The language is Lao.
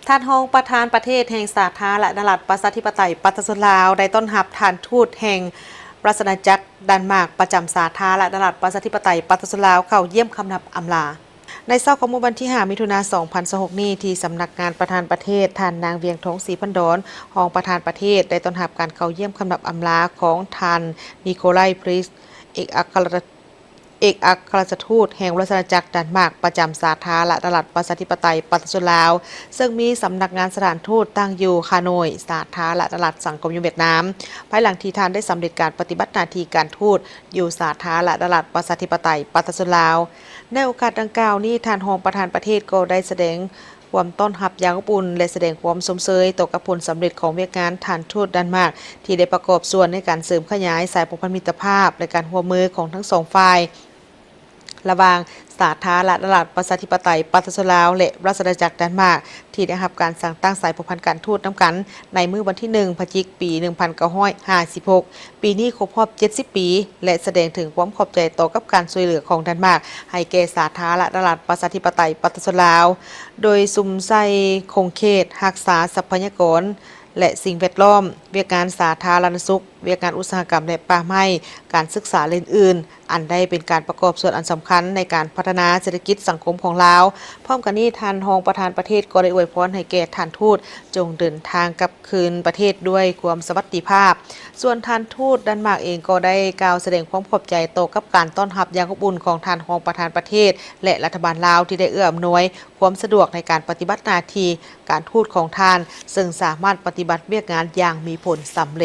ທ່ານຮອງປະທານປະເທດແຫ່ງສາທາລະນະລັດປະຊາທິປະໄຕປະຊາຊົນລາວ ໄດ້ຕ້ອນຮັບທ່ານທູດແຫ່ງລາຊະອານາຈັກຣດັນມາກປະຈຳສາທາລະນະລັດປະຊາທິປະໄຕປະຊາຊົນລາວ ເຂົ້າຢ້ຽມຄຳນັບອຳລາ. ໃນເຊົ້າຂອງມື້ວັນທີຫ້າ ມິຖຸນາ ສອງພັນຊາວຫົກນີ້ ທີ່ສຳນັກງານປະທານປະເທດ, ທ່ານນາງ ວຽງທອງ ສີພັນດອນ ຮອງປະທານປະເທດ ໄດ້ຕ້ອນຮັບການເຂົ້າຢ້ຽມຄຳນັບອຳລາຂອງທ່ານ ນິໂຄໄລ ພຣີສ ເອກອັກຄະລັດ ເອກອັກຄະລັດທູດແຫ່ງລາຊະອານາຈັກຣດັນມາກປະຈຳສາທາລະນະລັດປະຊາທິປະໄຕປະຊາຊົນລາວ, ເຊິ່ງມີສຳນັກງານສະຖານທູດຕັ້ງຢູ່ຮ່າໂນ້ຍ, ສາທາລະນະລັດສັງຄົມນິຍົມຫວຽດນາມ, ພາຍຫຼັງທີ່ທ່ານໄດ້ສຳເລັດການປະຕິບັດໜ້າທີ່ການທູດຢູ່ສາທາລະນະລັດປະຊາທິປະໄຕປະຊາຊົນລາວ. ໃນໂອກາດດັ່ງກ່າວນີ້, ທ່ານຮອງປະທານປະເທດກໍໄດ້ສະແດງຄວາມຕ້ອນຮັບຢ່າງອົບອຸ່ນ ແລະ ສະແດງຄວາມຊົມເຊີຍຕໍ່ກັບຜົນສຳເລັດຂອງວຽກງານທ່ານທູດດັນມາກ ທີ່ໄດ້ປະກອບສ່ວນໃນການເສີມຂະຫຍາຍສາຍພົວພັນມິດຕະພາບ ແລະ ການຮ່ວມມືຂອງທັງສອງຝ່າຍ ລະຫວ່າງສາທາລະນະລັດປະຊາທິປະໄຕປະຊາຊົນລາວ ແລະ ລາຊະອານາຈັກຣດັນມາກ ທີ່ໄດ້ຮັບການສ້າງຕັ້ງສາຍພົວພັນການທູດນຳກັນໃນມື້ວັນທີໜຶ່ງ ພະຈິກ ປີໜຶ່ງພັນເກົ້າຮ້ອຍຫ້າສິບຫົກ. ປີນີ້ຄົບຮອບເຈັດສິບປີ ແລະ ສະແດງເຖິງຄວາມຂອບໃຈຕໍ່ກັບການຊ່ວຍເຫຼືອຂອງດັນມາກໃຫ້ແກ່ສາທາລະນະລັດປະຊາທິປະໄຕປະຊາຊົນລາວ, ໂດຍສຸມໃສ່ຂົງເຂດຮັກສາຊັບພະຍາກອນ ແລະ ສິ່ງແວດລ້ອມ, ວຽກງານສາທາລະນະສຸກ, ວຽກງານອຸດສາຫະກຳ ແລະ ປ່າໄມ້, ການສຶກສາ ແລະ ອື່ນໆ ອັນໄດ້ເປັນການປະກອບສ່ວນອັນສຳຄັນໃນການພັດທະນາເສດຖະກິດສັງຄົມຂອງລາວ. ພ້ອມກັນນີ້, ທ່ານຮອງປະທານປະເທດກໍໄດ້ອວຍພອນໃຫ້ແກ່ທ່ານທູດ ຈົ່ງເດີນທາງກັບຄືນປະເທດດ້ວຍຄວາມສະຫວັດດີພາບ. ສ່ວນທ່ານທູດດັນມາກເອງກໍໄດ້ກ່າວສະແດງຄວາມຂອບໃຈຕໍ່ກັບການຕ້ອນຮັບຢ່າງອົບອຸ່ນຂອງທ່ານຮອງປະທານປະເທດ ແລະ ລັດຖະບານລາວ ທີ່ໄດ້ເອື້ອອຳນວຍຄວາມສະດວກໃນການປະຕິບັດໜ້າທີ່ການທູດຂອງທ່ານ, ເຊິ່ງສາມາດປະຕິບັດວຽກງານຢ່າງມີຜົນສຳເລັດ.